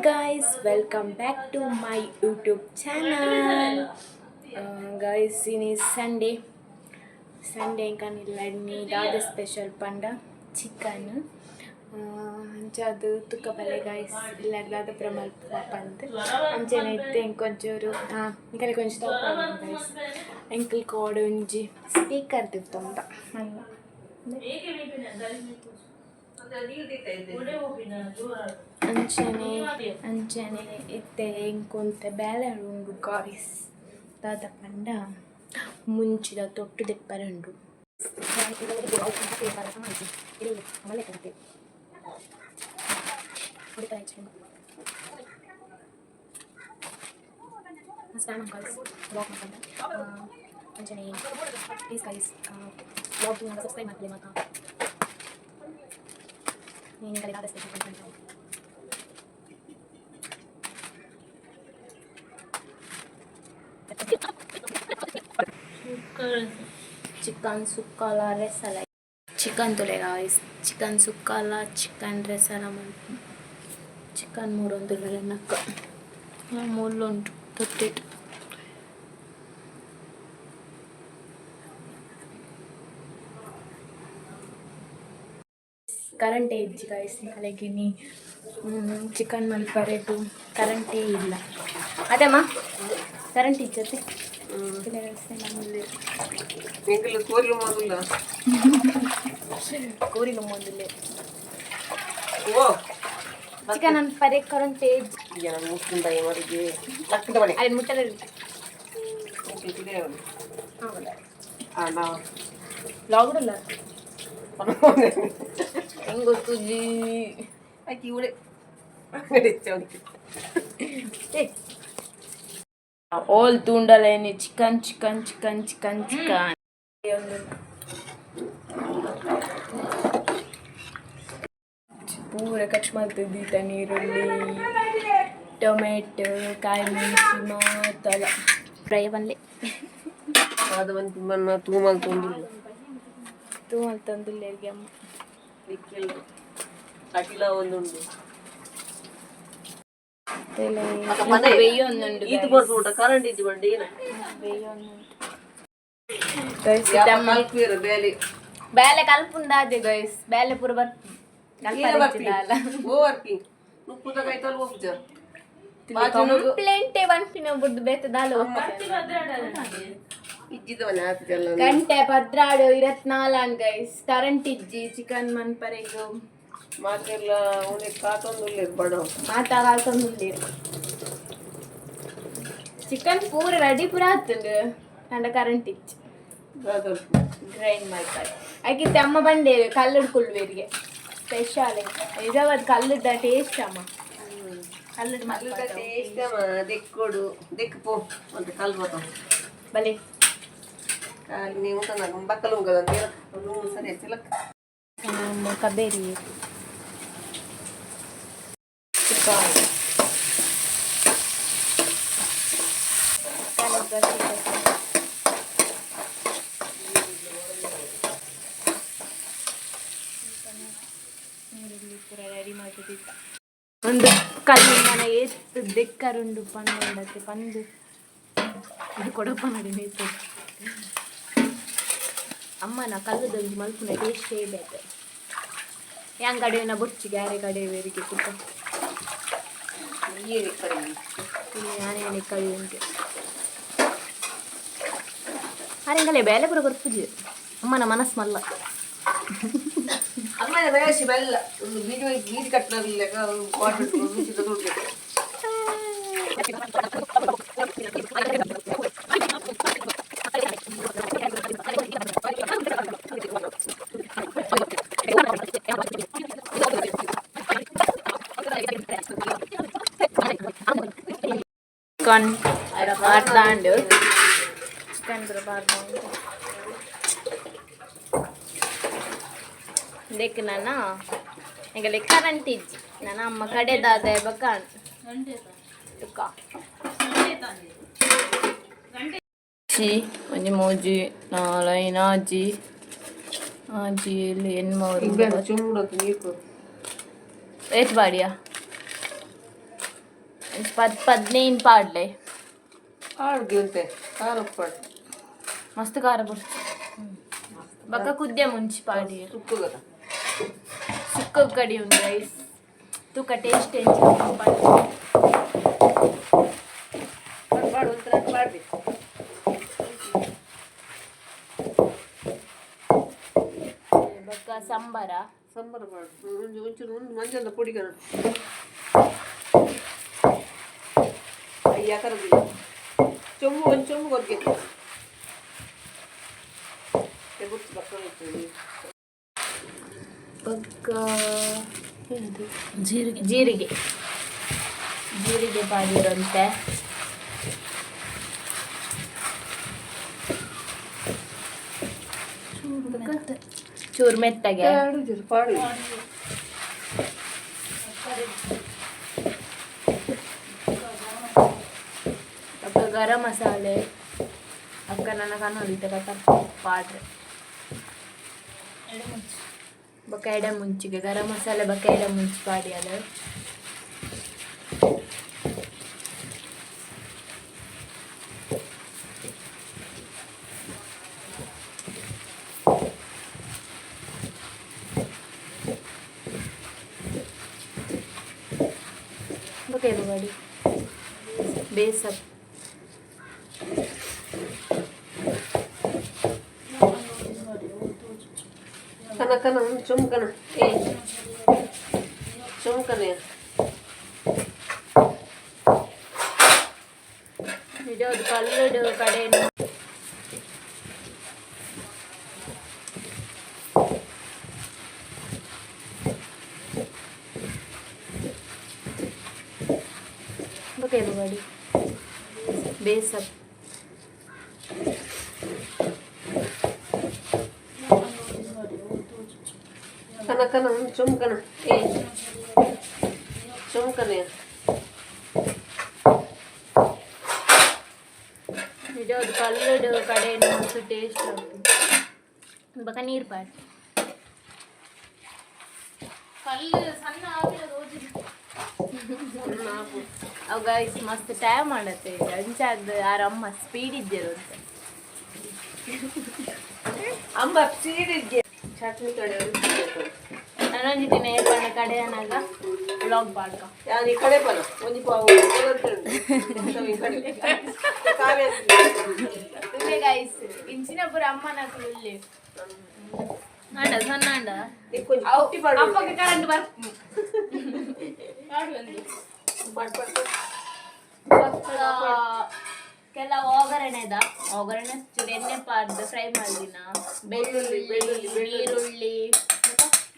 Guys, welcome back to my YouTube channel. Guys, ಇನಿ Sunday. Sunday ಎಂಕನಿಲ್ಲಡ್ನಿ ದಾದ special ಪಂಡ chicken. ಅಂಚಾದ್ ತುಕ್ಕ ಬಲೆ ಗೈಸ್, ಇಲ್ಲಡ್ ದಾದ ಪೂರ ಮಲ್ಪುವ ಪಂದ್. ಅಂಚೆನೆ ಇತ್ತೆ ಎಂಕೊಂಚೂರು ಎಂಕಲೆ ಕೊಂಚ ಗೈಸ್, ಎಂಕಲ್ ಕೋಡೆ ಒಂಜಿ ಸ್ಪೀಕರ್ ದೆತ್ತೊಂದ ಮಲ್ಲ. ಅಂಚನೆ ಅಂಚನೆ ಇತ್ತೆ ಎಂಕೊಂತೆ ಬೇಲೆ ಉಂಡು ಗಾಯ್ಸ್. ದಾದ ಪಂಡ ಮುಂಚಿದ ತೊಟ್ಟು ದೆಪ್ಪರೆ ಉಂಡು. ಅಂಚನೆ ಪ್ಲೀಸ್ ಗೈಸ್, ವ್ಲಾಗ್ ಸಬ್ಸ್ಕ್ರೈಬ್ ಮಾಡ್ಲಿ ಮಾತಾ. ನೀನು ಕಡೆ ದಾದ ಸ್ಪೆಷಲ್. ಚಿಕನ್ ಸುಕ್ಕಾಲ ರೆಸಲ ಚಿಕನ್ ತುಲೆ ಗಾಯ್ಸ್. ಚಿಕನ್ ಸುಕ್ಕಾಲ, ಚಿಕನ್ ರೆಸಲ ಮಲ್ಪು. ಚಿಕನ್ ಮೂರೊಂದು ನಕ್ಕ ಮುಳ್ಳುಂಟು ತೊಟ್ಟಿಟ್ಟು. ಕರೆಂಟೇ ಇಜ್ಜಿ ಗಾಯ್ಸ್. ಕಲೆಗಿನಿ ಚಿಕನ್ ಮಲ್ಪರೆಗು ಕರೆಂಟೇ ಇಲ್ಲ. ಅದೇಮ್ಮ, ಕರೆಂಟ್ ಇಜ್ಜತೆ. ಎಂಕುಲು ಕೋರಿಲು ಮೊದಲ. ಕೋರಿಲು ಮೊದಲೇ. ಓ. ಚಿಕನ್ ಅನ್ಪರೆ ಕರೆಂಟ್ ಇಜ್ಜಿ. ಈಗ ನಾನು ಮುಟ್ಟಿಂದ ಮರಿಗೆ ಲಕ್ಕದ ಬಳೆ. ಅಲ್ಲಿ ಮುಟ್ಟದ. ಅಣ್ಣ. ಲಾಗ್ಡಲ್ಲ ಹೆಂಗ್ ಗೊತ್ತುಜಿ. ಆಕಿ ಇವಳೆ. ಓಲ್ ತೂಂಡಲೇನಿ chicken chicken chicken chicken chicken. ಪೂರ ಕಟ್ ಮಲ್ತಿದ್ದೀತ, ನೀರುಳ್ಳಿ, ಟೊಮೆಟೊ, ಕಾಯಿ ಮೆಣಸು ಮಾತಲ ಫ್ರೈ ಬನ್ಲಿ. ಅದು ಒಂದು ಮನ್ನ ತೂಮಲ್ ತೊಂದಿಲ್ಲ. ತೂ ಮಲ್ತೊಂದುಲ್ಲೆರ್ಗೆ ಅಮ್ಮ. ನಿಕ್ಕೆಲ್ಲ ಅಟಿಲ ಒಂದುಂಡು. ಬೆಯ್ಯೊಂದುಂಡು. ಈತು ಬರ್ಸ ಕರೆಂಟ್ ಇಜ್ಜಿ ಬಂಡಿ ಏನ. ಬೆಯ್ಯೊಂದುಂಡು. ಕಲ್ಪುವೆರ್ ಬೇಲೆ. ಬೇಲೆ ಕಲ್ಪುಂದಾದೆ ಗೈಸ್, ಬೇಲೆ ಪೂರ ಬರ್ಪು. ಓ ವರ್ಕಿಂಗ್ ನುಪ್ಪುದ ಕೈತಲ್ ಹೋಗ್ಜಾರ್. ಕಂಪ್ಲೇಂಟೇ ಪನ್ಪಿನ ಬುಡ್ದು ಬೇತೆ ದಾಲ. ಇಜ್ಜಿದವನೆ ಆತಿಜಲ್ಲ. ಗಂಟೆ 12 24 ಗೈಸ್, ಕರೆಂಟ್ ಇಜ್ಜಿ ಚಿಕನ್ ಮನ್ಪರೆಗು. ಮಾತೆಲ್ಲ ಅವನಿಗೆ ಕಾತೊಂದುಲ್ಲೆರ್ ಬಡವ. ಮಾತಾ ಕಾತೊಂದುಲ್ಲೆರ್. ಚಿಕನ್ ಪೂರ ರೆಡಿ ಪೂರ ಆತುಂಡು, ಅಂಡ ಕರೆಂಟ್ ಇಜ್ಜಿ. ಗ್ರೈಂಡ್ ಮಲ್ಪರೆ ಐಕಿತ್ತೆ ಅಮ್ಮ ಬಂಡೇರು ಕಲ್ಲುಡ್ ಕುಲ್ವೇರಿಗೆ ಸ್ಪೆಷಲ್. ನಿಜವಾದ ಕಲ್ಲುದ ಟೇಸ್ಟ್ ಅಮ್ಮ, ಕಲ್ಲುಡ್. ಟೇಸ್ಟ್ ದೆಕ್ಕೊಡು ದೆಕ್ ಪೋ ಅಂತ ಕಲ್ಪತ. ಬಲೆ. ಖಾಲಿ ನೀವು ಬಕ್ಕಲು ಉಂಗದಂತ ಸರಿ ತಿಲಕ್. ನಮ್ಮ ಕಬೇರಿ ಚಿಕನ್. ನೀರುಳ್ಳಿ ಪೂರ ರೆಡಿ ಮಾಡ್ತಿದ್ದ. ಒಂದು ಕಲ್ಲು ಮನ ಏತ್ ದೆಕ್ಕರುಂಡು ಪಂಡತ್ತೆ ಪಂದು ಇದು ಕೊಡಪ್ಪ ನಡಿ ಮೇತು. ಅಮ್ಮನ ಕಲ್ಲುದೊಂಜಿ ಮಲ್ಪುನ ಟೇಸ್ಟೇ ಬೇತೆ. ಯಾಂಗ್ ಕಡೆಯನ್ನ ಬೊರ್ಚಿ ಗ್ಯಾರೆ ಕಡೆಯವರಿಗೆ ಕುತ್ತ. ಏನು ಕಡೆ. ಯಾನೇನೆ ಕಡಿ ಉಂಟು ಅರೆಂಗಲೆ ಬೇಲೆ ಪೂರ ಕೊರ್ಪುಜಿ ಅಮ್ಮನ ಮನಸ್ಸು ಮಲ್ಲ. ಅಮ್ಮನ ಬೇಸಿ ಬೆಲ್ಲ ಒಂದು ಬೀಜ ಬೀಜ ಕಟ್ಟಲಿಲ್ಲ ವಾಟರ್ ಬೀಜದ ದುಡ್ಡು. ಚಿಕನ್ ಪಾರ್ದಾಂಡು, ಚಿಕನ್ ಪೂರ ಪಾರ್ದಾಂಡು. ದೆಕ್ ನಾನ ಎಂಗಲೆ ಕರೆಂಟ್ ಇಜ್ಜಿ. ನನ್ನ ಅಮ್ಮ ಕಡೆದಾದ ಬೊಕ ತುಕ್ಕ ಜಿ ಒಂಜಿ ಮೂಜಿ ನಾಲ್ ಐನ್ ಆಜಿ ಆಜಿ ಏಳು ಎಣ್ಮ. ಚುಂಬುಡತ್ತು ನೀರು ಕೊರು. ಏತ್ ಬಾಡಿಯಾ? 15 ಪಾಡ್ಲೆ. ಪಾಡ್ಗೆ ಉಂತೆ ಖಾರ ಪಾಡು. ಮಸ್ತ್ ಖಾರ ಬೊಡ್ಚಿ. ಬೊಕ್ಕ ಕುದ್ದೆ ಮುಂಚಿ ಪಾಡಿ. ಸುಕ್ಕುಗದ. ಸುಕ್ಕ ಕಡಿ ಉಂಡು ರೈಸ್. ತೂಕ ಟೇಸ್ಟ್ ಎಂಚ ಪಾಡಿ. ಪಾಡು ಪಾಡು, ಒಂಥರ ಪಾಡ್ರಿ. ಬೊಕ್ಕ ಸಂಬಾರ. ಸಾಂಬಾರು ಮಾಡು. ಒಂಜಿ ಒಂಚೂರು ಒಂದು ಮಂಜಲ್ದ ಪೊಡಿ ಕಣ ಅಯ್ಯ ಕರದಿಲ್ಲ. ಚೊಂಬು, ಒಂದು ಚೊಂಬು ಕೊರ್ಗೆ ಗುರ್ತು ಬಕ್ಕ. ಬೊಕ್ಕ ಜೀರಿಗೆ, ಜೀರಿಗೆ, ಜೀರಿಗೆ ಪಾಡಿರಂತೆ. ಚೂರು ಮೆತ್ತಗೆ. ಎರಡು ಪಾಡು. ಅಕ್ಕ ಗರಂ ಮಸಾಲೆ. ಅಕ್ಕ ನನ್ನ ಕಣ್ಣು ಕತ್ತ ಪಾಡ್ರೆ. ಬೊಕ್ಕ ಎಡೆ ಮುಂಚಿಗೆ ಗರಂ ಮಸಾಲೆ, ಬೊಕ್ಕ ಎಡೆ ಮುಂಚಿ ಪಾಡಿಯಲ್ಲ. ಬೊಕ್ಕ ಇದು ಮಾಡಿ ಬೇಸಪ್. ಕನ ಕನ, ಒಂದು ಚೊಂಬು ಕಣ. ಏ ಚೊಂಬು ಕಣ. ನಿಜವಾದ ಕಲ್ಲುಡು ಕಡೆ. ಬೊಕ್ಕ ಇದು ಮಾಡಿ ಬೇಸಪ್. ಕನ ಕನ, ಒಂದು ಚೊಂಬು ಕಣ. ಏ ಚೊಂಬು ಕಣ. ನಿಜವಾದ ಕಲ್ಲುಡು ಕಡೆ ಮಸ್ತ್ ಟೇಸ್ಟ್ ಆಗ್ತದೆ. ಬೊಕ್ಕ ನೀರು ಪಾಡ್. ಕಲ್ಲು ಸಣ್ಣ ಆಗಿಲ್ಲ ರೋಜು. ಅವು ಗೈಸ್ ಮಸ್ತ್ ಟೈಮ್ ಮಾಡತ್ತೆ. ಅಂಚಾದ ಆರಮ್ಮ ಸ್ಪೀಡ್ ಇದ್ದಿರು ಅಂತ. ಅಂಬ ಸೀಡಿಗೆ ಚಟ್ನಿ ಕಡೆ. ನಾನೊಂದು ದಿನ ಏರ್ಪಣ್ಣ ಕಡೆ ಅನ್ನಾಗ ವ್ಲಾಗ್ ಪಾಡ್ಕ. ಯಾರು ಈ ಕಡೆ ಪನ ಒಂಜಿ ಪಾವು ಈ ಕಡೆ ಕಾವ್ಯ. ಗೈಸ್, ಇಂಚಿನ ಪೂರ ಅಮ್ಮನ ಉಲ್ಲಿ ಅಂಡ ಸಣ್ಣ ಅಂಡ. కొంచెం పుట్టి పాడు. ಅಪ್ಪಗೆ ಕರೆಂಟ್ ಬರ್ಪು. ಪಾಡು ಪಾಡು ಪಾಡು. ಬೊಕ್ಕ ಕೆಲವು ಒಗ್ಗರಣೆದ, ಒಗ್ಗರಣೆ ಚೂರು ಎಣ್ಣೆ ಪಾಡ್ದು ಫ್ರೈ ಮಾಡಿದಿನ ಬೆಳ್ಳುಳ್ಳಿ. ಬೆಳ್ಳುಳ್ಳಿ, ಬೆಳ್ಳುಳ್ಳಿ. ಈರುಳ್ಳಿ.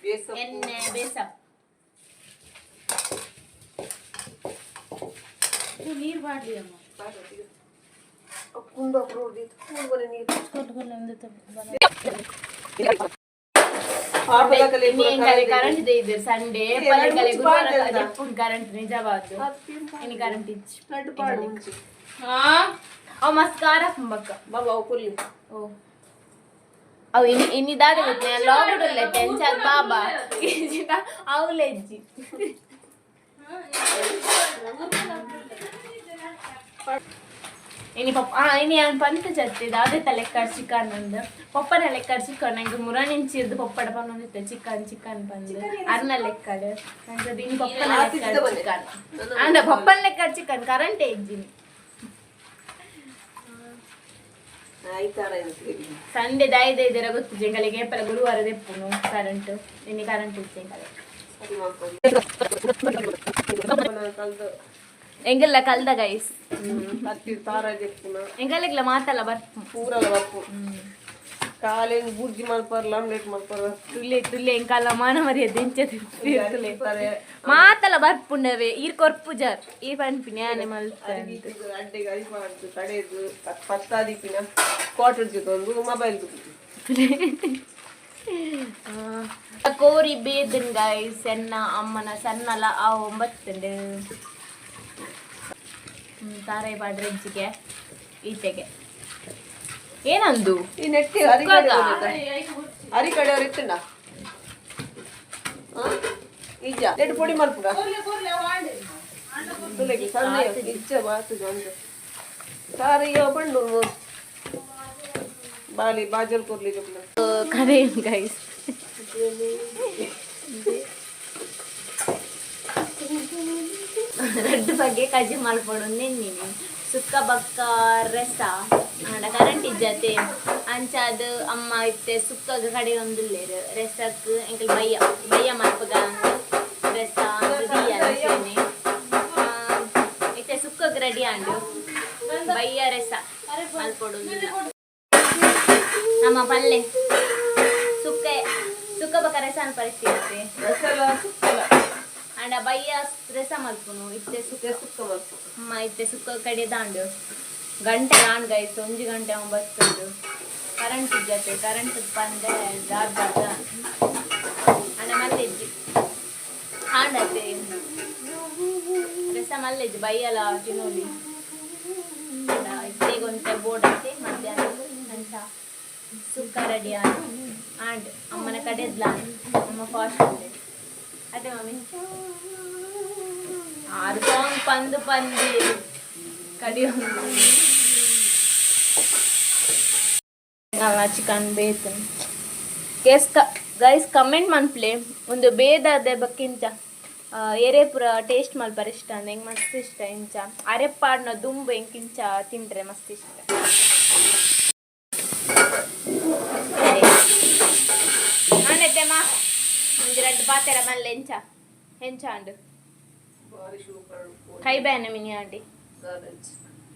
ಬೇಸಪ್ಪು. ಎಣ್ಣೆ, ಬೇಸಪ್ಪು. ನೀರು ಬಾಡ್ಲಿ ಅಮ್ಮ. ಕುಂದಾಪುರ ಕೂಡ್ಬನೆ ನೀರು. ಕರೆಂಟ್ ಇದೆ ಇದು ಸಂಡೇ ಪಲ್ಲೆ ಗುರುವಾರ ಕರೆಂಟ್ ನಿಜವಾದ ಇನ್ನು ಕರೆಂಟ್ ಇಚ್ಚು. ಲಡ್ಡು ಪಾಡು ಮುಂಚೆ. ಅವು ಮಸ್ತ್ ಖಾರ ಬಕ್ಕ. ಬಾಬಾ ಅವು ಕುಲ್ಲಿ. ಓ ಅವು ಇನ್ನು ಇನ್ನಿದಾದ ಗೊತ್ತೆ ಲಾಗುಡುಲ್ಲ ಟೆನ್ಷನ್ ಬಾಬಾ ಅವು ಲೆಜ್ಜಿ. ಇನಿ ಪಪ್ಪ ಇನಿ ಯಾನ್ ಪಂತ ಚತ್ತೆ ದಾದೆ ಲೆಕ್ಕ ಚಿಕನ್ ಅಂದ್ ಪಪ್ಪನ ಲೆಕ್ಕ ಚಿಕನ್. ನಂಗೆ ಮುರಾಣಿಂಚಿರ್ದು ಪಪ್ಪಡ ಪನ್ನೊಂದಿತ್ತೆ ಚಿಕನ್ ಚಿಕನ್ ಪಂದ್ ಅರ್ನ ಲೆಕ್ಕಡ್. ನಂಗೆ ಇನಿ ಪಪ್ಪನ ಲೆಕ್ಕ ಚಿಕನ್ ಅಂದ ಪಪ್ಪನ ಲೆಕ್ಕ ಚಿಕನ್ ಕರೆಂಟ್ ಇಜ್ಜಿನಿ. ಆಯ್ತಾರ. ಸಂಡೆ ದಾಯ್ದ ಇದರ ಗೊತ್ತು ಜಂಗಲಿಗೆ ಏಪಲ ಗುರುವಾರ ದೆಪ್ಪುನು ಕರೆಂಟ್. ಇನಿ ಕರೆಂಟ್ ಇಜ್ಜಿ ಎಂಕಲೆ. ಸರಿ ಮಾಡ್ಕೊಂಡು ಕಲ್ದು. ಎಂಗೆಲ್ಲ ಕಲ್ದ ಗೈಸ್. ಕತ್ತಿ ತಾರಾಜ್ ಎಪ್ಪುನ. ಎಂಗಲೆಗ್ಲ ಮಾತಲ್ಲ ಬರ್ಪು. ಪೂರಲ ಬರ್ಪು. ಕಾಲೇಜ್ ಬುರ್ಜಿ ಮಲ್ಪರ್ಲ, ಆಮ್ಲೆಟ್ ಮಲ್ಪರ. ತುಲೆ ತುಲೆ, ಎಂಕಾಲ ಮಾನ ಮರ್ಯಾದೆ ಇಂಚ ತುಲೆ. ಸರಿ. ಮಾತಲ್ಲ ಬರ್ಪುಂಡವೆ. ಈರ್ ಕೊರ್ಪು ಜಾರ್ ಈ ಪನ್ಪಿನಿ ಆನೆ ಮಲ್ತ. ಅಡ್ಡೆಗೆ ಅರಿಪ ಅಂತು ಕಡೆದು ಪತ್ತಾದಿಪಿನ ಕ್ವಾರ್ಟರ್ ಜೊತೆ ಒಂದು ಮೊಬೈಲ್. ಕೋರಿ ಬೇದನ್ ಗೈಸ್. ಎನ್ನ ಅಮ್ಮನ ಸಣ್ಣಲ ಆ ಒಂಬತ್ತುಂಡು ತಾರೈ ಪಾಡ್ರೆಜ್ಜಿಗೆ ಈಚೆಗೆ ಏನಂದು. ಈ ನೆಟ್ಟಿ ಅರಿ ಅರಿ ಕಡೆಯವರು ಇತ್ತಂಡ ಈಜ ನೆಟ್ ಪೊಡಿ ಮಲ್ಪುಡ. ಸಣ್ಣ ಇಚ್ಚ ಬಾತು ಜೊಂದು ಸಾರಿಯ ಬಂಡು ಬಾಲಿ ಬಾಜಲ್ ಕೊರ್ಲಿ ಜೊಪ್ಲ. ಕರೆ ಗೈಸ್, ರಡ್ಡು ಬಗ್ಗೆ ಕಜಿ ಮಲ್ಪೊಡು ನೆನ್ನಿನಿ ಸುಕ್ಕ ಬಕ್ಕ ರಸ ಆಂಡ ಕರೆಂಟ್ ಇಜ್ಜತೆ. ಅಂಚಾದ್ ಅಮ್ಮ ಇತ್ತೆ ಸುಕ್ಕಗ ಕಡೆ ಒಂದುಲ್ಲೇರು, ರಸಕ್ ಎಂಕಲ್ ಬಯ್ಯ ಬಯ್ಯ ಮಲ್ಪಗ ರಸ ದೀಯ. ಇತ್ತೆ ಸುಕ್ಕಗ್ ರೆಡಿ ಆಂಡು, ಬಯ್ಯ ರಸ ಮಲ್ಪೊಡು. ನಮ್ಮ ಪಲ್ಲೆ ಸುಕ್ಕ ಸುಕ್ಕ ಬಕ್ಕ ರಸ ಪರಿಸ್ಥಿತಿ. ರಸಲ ಸುಕ್ಕಲ. ಅಂಡ ಬಯ್ಯ ರಸ ಮಲ್ಪುನು, ಇತ್ತೆ ಸುಕ್ಕ. ಇತ್ತೆ ಸುಕ್ಕ ಮಲ್ಪು. ಅಮ್ಮ ಇತ್ತೆ ಸುಕ್ಕ ಕಡೆ ದಾಂಡು ಗಂಟೆ ಆಂಡ್ ಗೈಸ್, 1 ಗಂಟೆ 9 ಕರೆಂಟ್ ಇಜ್ಜತೆ. ಕರೆಂಟ್ ಪಂದೆ ದಾದ ದಾದ ಅಂಡ ಮಲ್ಲೆಜ್ಜಿ ಆಂಡತೆ ರಸ ಮಲ್ಲೆಜ್ಜಿ ಬಯ್ಯಲ ತಿನ್ನೋಲಿ. ಇತ್ತೆ ಗೊಂತೆ ಬೋರ್ಡ್ ಐತೆ ಮಧ್ಯಾಹ್ನ. ಅಂಚ ಸುಕ್ಕ ರೆಡಿ ಆಂಡ್ ಆಂಡ್ ಅಮ್ಮನ ಕಡೆದ್ಲ ಅಮ್ಮ ಫಾಸ್ಟ್ ಉಂಡೆ ಅದೇ. ಮಮ್ಮಿ ಆರು ಸಾಂಗ್ ಪಂದು ಪಂದಿ ಕಡಿಯೊಂದು ಚಿಕನ್ ಬೇತು case. Guys, comment ಮನ್ಪ್ಲೆ ಒಂದು ಬೇದಾದ ಬಕ್ಕಿಂಚ ಏರೇ ಪೂರ ಟೇಸ್ಟ್ ಮಲ್ಪರ ಇಷ್ಟ ಅಂದ್. ಎಂಕ್ ಮಸ್ತ್ ಇಷ್ಟ ಇಂಚ ಅರೆಪ್ಪಾಡ್ನ ದುಂಬು ಎಂಕಿಂಚ ತಿಂಡ್ರೆ ಮಸ್ತ್ ಇಷ್ಟ. ಸರಿ ಮಾ, ಒಂಜಿ ರಡ್ಡ್ ಪಾತೆರ ಮಲ್ಲೆ. ಎಂಚ ಎಂಚ ಅಂಡು? ಬಾರಿ ಶೂಕರ್. ಕೈ ಬೇನೆ ಮಿನಿ ಆಂಟಿ. ದಾದಂಚ್.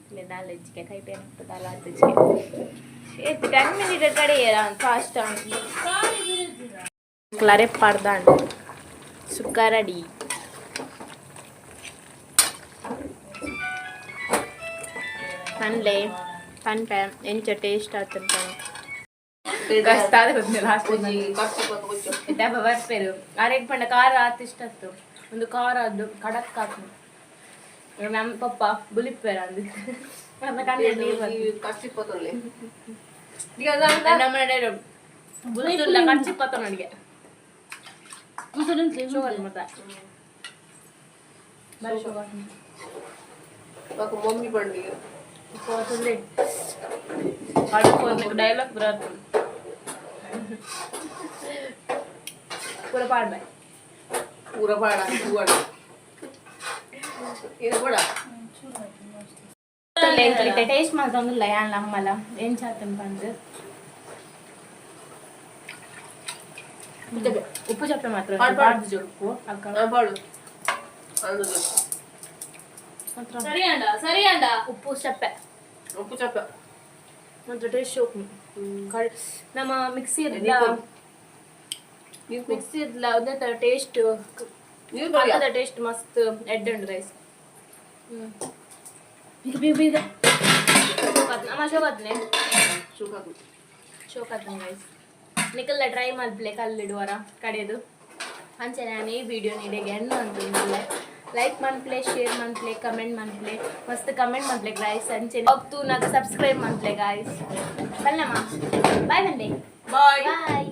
ಇಲ್ಲ, ದಾಲಜ್ಜಿಗೆ ಕೈ ಬೇನೆ ದಾಲ ಆತಜ್ಜಿಗೆ. ಏತ್ 10 ಮಿನಿಟ್ ಕಡೆ ಫಾಸ್ಟ್ ಕ್ಲರೆ ಪಾಡ್ದಾಂಡ್. ಸುಕ್ಕ ರೆಡಿ. ಪನ್ಲೆ ಪನ್ಪೆ ಎಂಚ ಟೇಸ್ಟ್ ಆತಂತ. ಒಂಜಿ ಖರ್ಚು ಬಂದು ಕೊಂಚ. ದಬ್ಬ ಬರ್ಪೇರು ಅರೆಗ್ ಪಂಡ ಖಾರ ಆತ್ ಇಷ್ಟ ಆತು. ಒಂದು ಖಾರ ಅದು ಖಡಕ್ ಆತು. ನಮ್ಮ ಪಪ್ಪ ಬುಲಿಪ್ಪೇರ ಅಂದು ನಮ್ಮ ಕಣ್ಣಲ್ಲಿ ನೀರು ಬಂತು. ಖರ್ಚು ಇಪ್ಪತ್ತೊಂದು. ನಮ್ಮ ನಡೆ ಬುಲಿಲ್ಲ, ಖರ್ಚು ಇಪ್ಪತ್ತು ನನಗೆ. ಶುಗರ್ ಮತ್ತೆ ಬಾರಿ ಶುಗರ್. మాకు మమ్మీ పండుగ. పోతుంది డైలాగ్ బరదు కూర పాడబాయ్. కూర పాడ కూర ఇది కూడా. ಟೇಸ್ಟ್ ಮಾಡ್ತಂದಿಲ್ಲ ಯಾನ್ ಅಮ್ಮಲ ಏನ್ ಚಾತನ್ ಬಂದು ಉಪ್ಪು ಚಪ್ಪೆ ಮಾತ್ರ. ಪಾಡ್ ಪಾಡ್. ಪಾಡ್ದು ಜೊಲ್ಪು ಅಕ್ಕ. ఆ, పాడు అందులో. ಮಾತ್ರ. ಸರಿ ಅಂಡ, ಸರಿ ಅಂಡ. ಉಪ್ಪು ಚಪ್ಪೆ. ఉప్పు చెప్ప. ಮಾತ್ರ ಟೇಸ್ಟ್ ಶೋಕ್. ನಮ್ಮ ಮಿಕ್ಸಿ నీకు ಮಿಕ್ಸಿ ಒಂದೇ ತರ ಟೇಸ್ಟ್. నీరు కూడా. ಟೇಸ್ಟ್ ಮಸ್ತ್ ಎಡ್ ಉಂಡು ರೈಸ್. ಬೀಗ ಬೀಗ ಬೀಗ ಅಮ್ಮ ಶೋಕತ್ನೆ. చూకకు. ಶೋಕತ್ನೆ ಗೈಸ್. ನಿಕಲ್ಲ ಟ್ರೈ ಮಲ್ಪ್ಲೆ ಕಲ್ಲಿಡುವರ ಕಡೆದು. ಅಂಚೆ ನಾನು ಈ ವಿಡಿಯೋ ನೀಡೆಗೆ ಎಣ್ಣು ಅಂತ ಲೈಕ್ ಮನ್ಪ್ಲೆ, ಶೇರ್ ಮನ್ಪ್ಲೆ, ಕಮೆಂಟ್ ಮನ್ಪ್ಲೆ, ಮಸ್ತ್ ಕಮೆಂಟ್ ಮನ್ಪ್ಲೆ ಗೈಸ್. ಅಂಚೆ ಹೋಗ್ತು ನಾಗ ಸಬ್ಸ್ಕ್ರೈಬ್ ಮನ್ಪ್ಲೆ ಗಾಯ್ಸ್. ಬಲ್ಲಮ್ಮ, ಬಾಯ್ ಬಂದೆ. బాయ్. ಬಾಯ್.